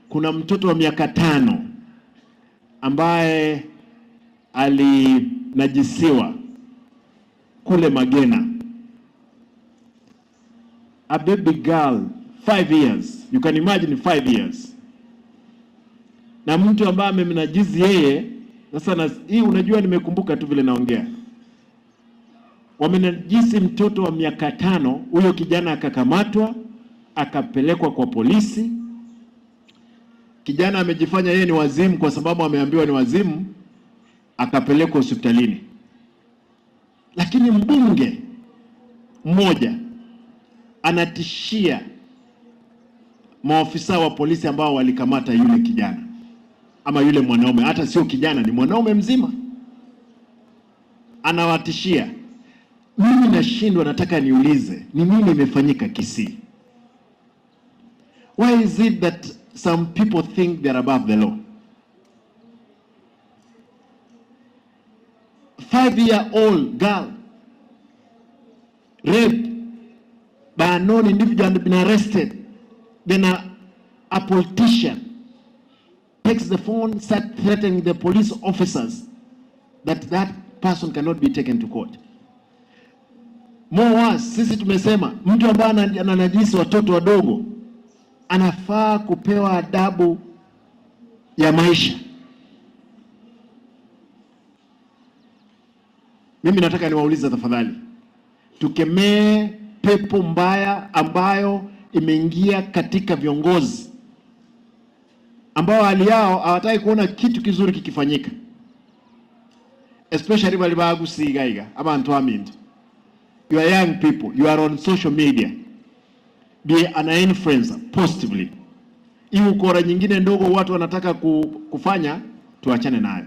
Kuna mtoto wa miaka 5 ambaye alinajisiwa kule Magena. A baby girl, 5 years. You can imagine 5 years. Na mtu ambaye amemnajizi yeye, sasa na, hii unajua nimekumbuka tu vile naongea. Wamenajisi mtoto wa miaka 5, huyo kijana akakamatwa, akapelekwa kwa polisi. Kijana amejifanya yeye ni wazimu kwa sababu ameambiwa ni wazimu, akapelekwa hospitalini. Lakini mbunge mmoja anatishia maofisa wa polisi ambao walikamata yule kijana ama yule mwanaume, hata sio kijana, ni mwanaume mzima, anawatishia. Mimi nashindwa, nataka niulize ni nini imefanyika Kisii? Why is it that some people think they're above the law? 5-year-old girl raped by a known individual and been arrested. Then a politician takes the phone, start threatening the police officers that that person cannot be taken to court. More worse, sisi tumesema mtu ambaye ananajisi watoto wadogo anafaa kupewa adabu ya maisha. Mimi nataka niwaulize tafadhali, tukemee pepo mbaya ambayo imeingia katika viongozi ambao hali yao hawataki kuona kitu kizuri kikifanyika, especially bali bagusigaiga abantu aminto. You are young people, you are on social media, be an influencer positively. Hii ukora nyingine ndogo watu wanataka kufanya, tuachane nayo.